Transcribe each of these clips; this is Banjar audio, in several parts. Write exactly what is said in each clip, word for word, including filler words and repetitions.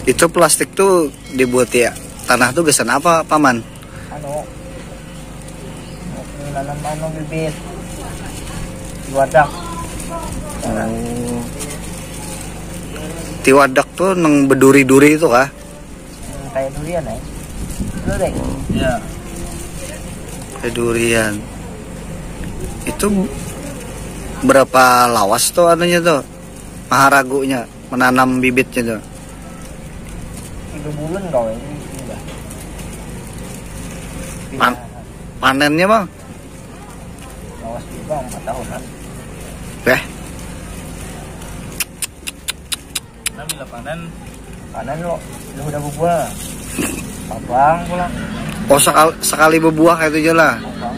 Itu plastik tuh dibuat ya, tanah tuh gasan apa, Paman? Anu, nanam anu, bibit di wadak. Oh. Tiwadak tuh nang beduri-duri itu kah? Hmm, kayak durian ya. Lu deh. Ya. Kayak durian. Itu berapa lawas tuh anunya tuh? Maharagunya, menanam bibitnya tuh. Tiga bulan kau ini, ini dah. Pan-, panennya, Bang? Lawas juga, empat tahunan. Eh? Nah, bila panen, panen lo, lo udah berbuah. Abang pulang. Oh, sekali, sekali berbuah kayak itu aja lah. Abang.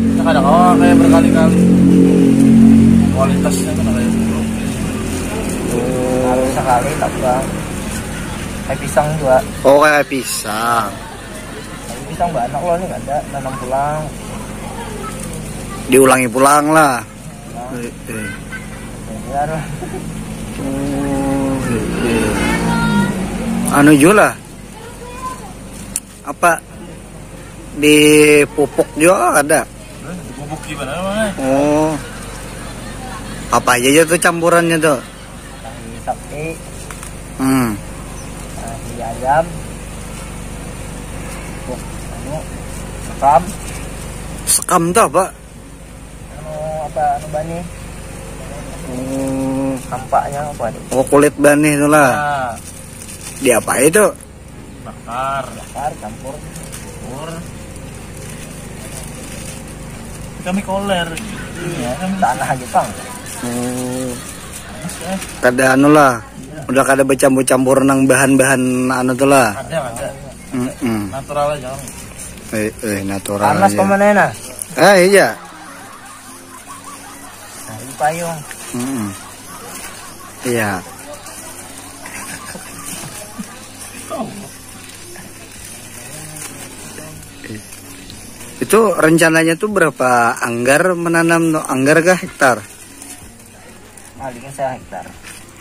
Kita kadang, oh, kayak berkali-kali. Kualitasnya kan kayak buruk. Oh. Harus sekali tak, Bang. Kayak pisang juga. Oh, kayak pisang. Tapi pisang banyak loh nih, ada nanam pulang. Diulangi pulang lah. Pulang. Eh, eh. Biar. Oh, eh, eh. Anu juga lah. Apa di pupuk juga ada? Hah? Di pupuk gimana namanya? Oh. Apa aja, aja tuh campurannya tuh? Tahi sapi. Hmm. Tahi ayam. Pupuk anu, sekam. Sekam tuh apa? Anu apa, anu banih. Hmm. Kampaknya apa nih? Oh, kulit banih itulah. Nah. Diapai itu? Bakar. Bakar, campur. Campur. Kami koler. Iya, kami tanah aja, Bang. Hmm. Panas ya. Kada anu lah. Iya. Udah kada bercampur-campur nang bahan-bahan anu tuh lah. Ada, ada. Mm-mm. Natural aja, Bang. Eh, eh, natural. Panas aja. Kemana ya, nah? Ah, iya. Nah, ini payung. Mm-mm. Iya. Itu rencananya tuh berapa anggar menanam tuh? Anggar kah hektar? Palingnya sehektar.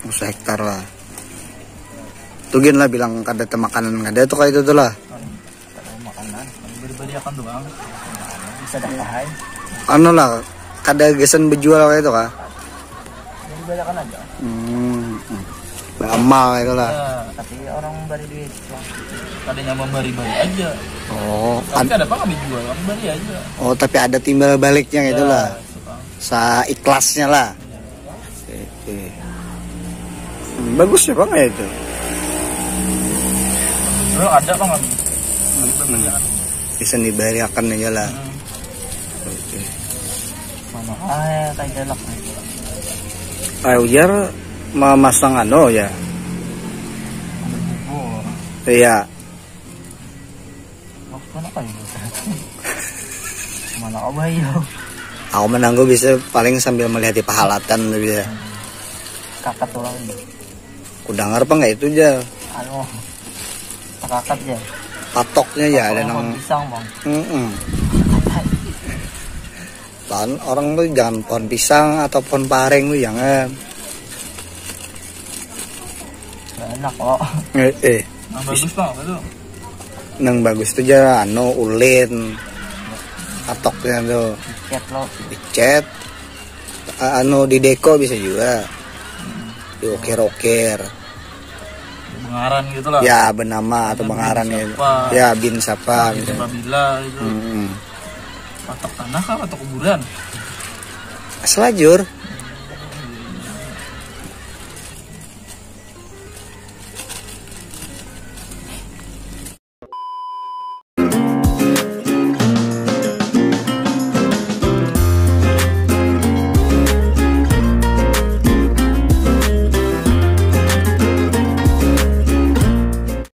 Oh, sehektar lah. Tuh gin lah bilang kada temakanan kada tuh kayak itu tuh lah. Kada makanan, bari-bariakan doang. Bisa dapat hai. Anu lah, kada gasan bejual kayak itu kah? Bari-bariakan aja. Hmm. Beramal itu lah. Ya. Tapi orang bari duit doang. Kadanya membari-bari aja. Oh, tapi ad- kada apa kami jual, kami bari aja. Oh, tapi ada timbal baliknya gitu lah. Ya, itu kan. Seikhlasnya lah. Ya. Oke. Hmm, bagus ya, Bang, ya itu. Bro, ada, Bang, kami. Hmm. Bisa dibariakan aja lah. Hmm. Oke. Mana? Ah, ya, kayak jelek nih. Ah, ujar memasang anu ya. Bubur. Iya. Maksudnya apa ini? Mana apa ya? Aku menanggu bisa paling sambil melihat di pahalatan tuh bisa. Kakat orang ini. Kudangar apa nggak itu aja? Anu, kakat ya. Patoknya ya ada nang pisang, Bang. Mm-mm. Lawan orang tuh jangan pohon pisang atau pohon pareng tuh jangan. Nggak enak kok. Eh, eh. Yang bagus, Bang, apa tuh? Nang bagus tuh ja anu ulin. Patoknya tuh. Dicat lo. Dicat. A-, anu di deko bisa juga. Diukir-ukir. Bengaran gitu lah. Ya, bernama atau bengaran gitu. Ya, bin siapa gitu. Bin Babila gitu. Hmm. Patok tanah kah atau kuburan? Selajur.